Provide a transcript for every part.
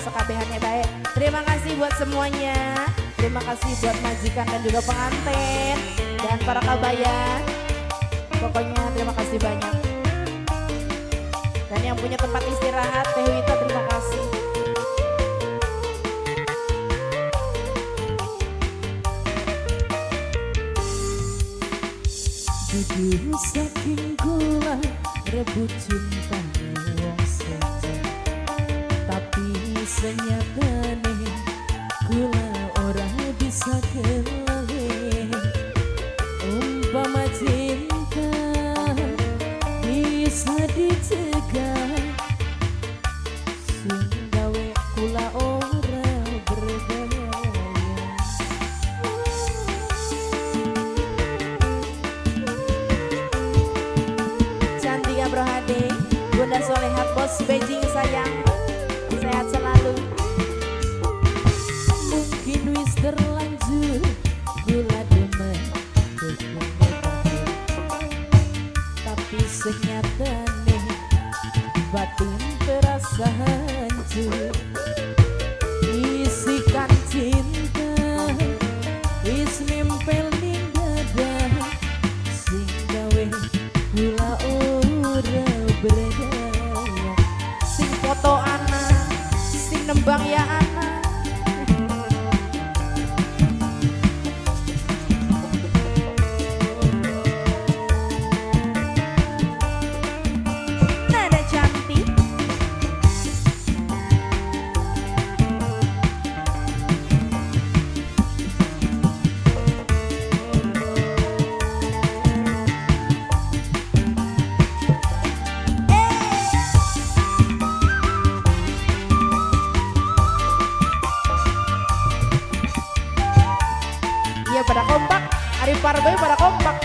sekabehane bae. Terima kasih buat semuanya. Terima kasih buat majikan dan juga pengantin dan para kabayan. Pokoknya terima kasih banyak. Dan yang punya tempat istirahat Teh Wita terima kasih. Dudu saking kula rebut cintane wong sejen, tapi senyatane kula ora bisa kelalen. Umpama cinta bisa dicegah, sing gawe kula ora berdaya. Cantika Bro Hade, Bunda Soleha Bos Beijing sayang, sehat selalu. Mungkin wis terlanjur kula demen tapi senyatane batin terasa hancur. Isikan cinta wis nempel ning dada, sing gawe kula ora berdaya. Sing foto anak, sing nembang ya anak. Nada cantik. Iya pada kompak, Arif Pargoy pada kompak.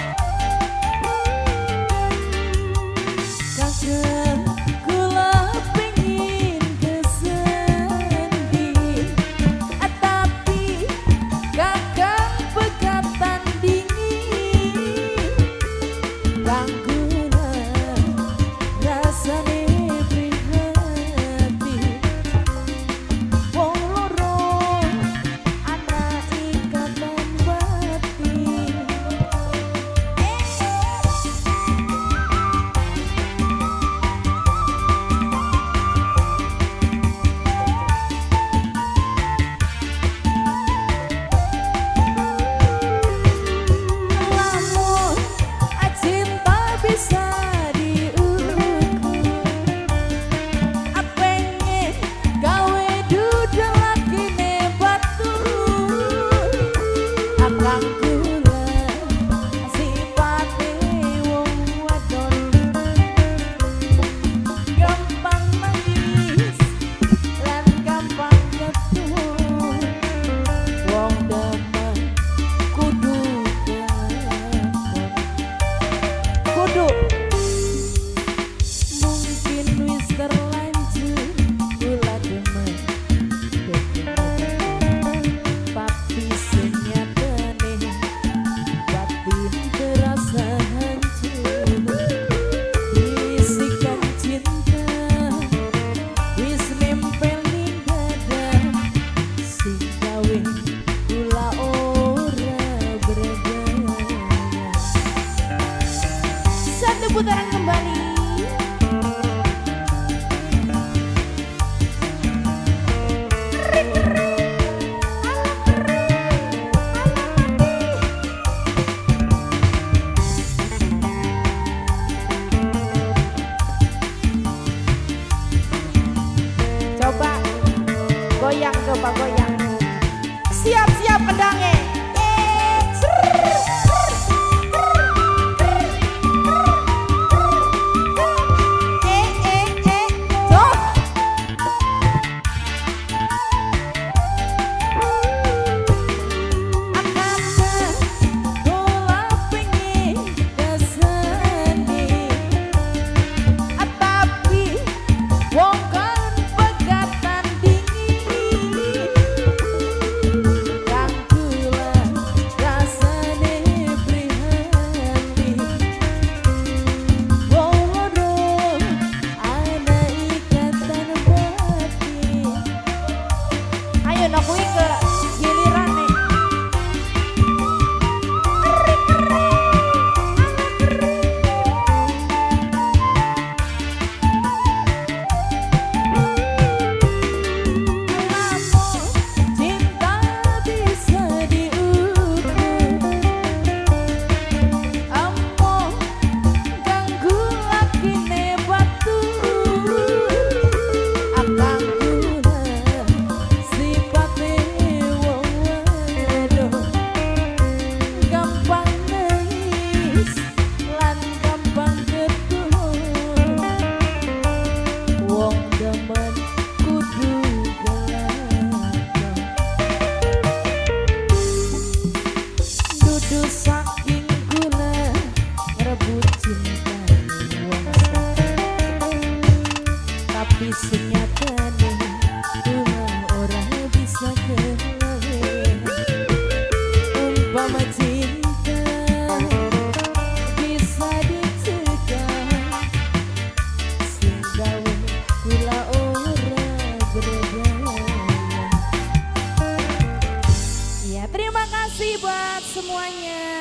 Kakak kula pengin kesendi, tapi kakak pegatan dingin. Kang kula rasane prihatin, wong loro ana ikatan batin. Lamun cinta bisa diukur, pengen gawe duda lakine batur. Akang kula sipate wong wadon, gampang nangis lan gampang ketur. Wong demen kudu kelakon, Kudu. mungkin wis terlanjur kula demen tapi senyatane batin terasa hancur. Bisikan cinta wis nempel ning dada, sing gawe kula ora berdaya. Satu putaran kembali. Coba goyang, coba goyang. Siap-siap kendangnya. Dudu saking kula ngerebut cinta wong tapi senyatane kula ora bisa kewe. Umpama cinta bisa dicegah, sing gawe kula ora berdaya. Ya, terima kasih buat semuanya.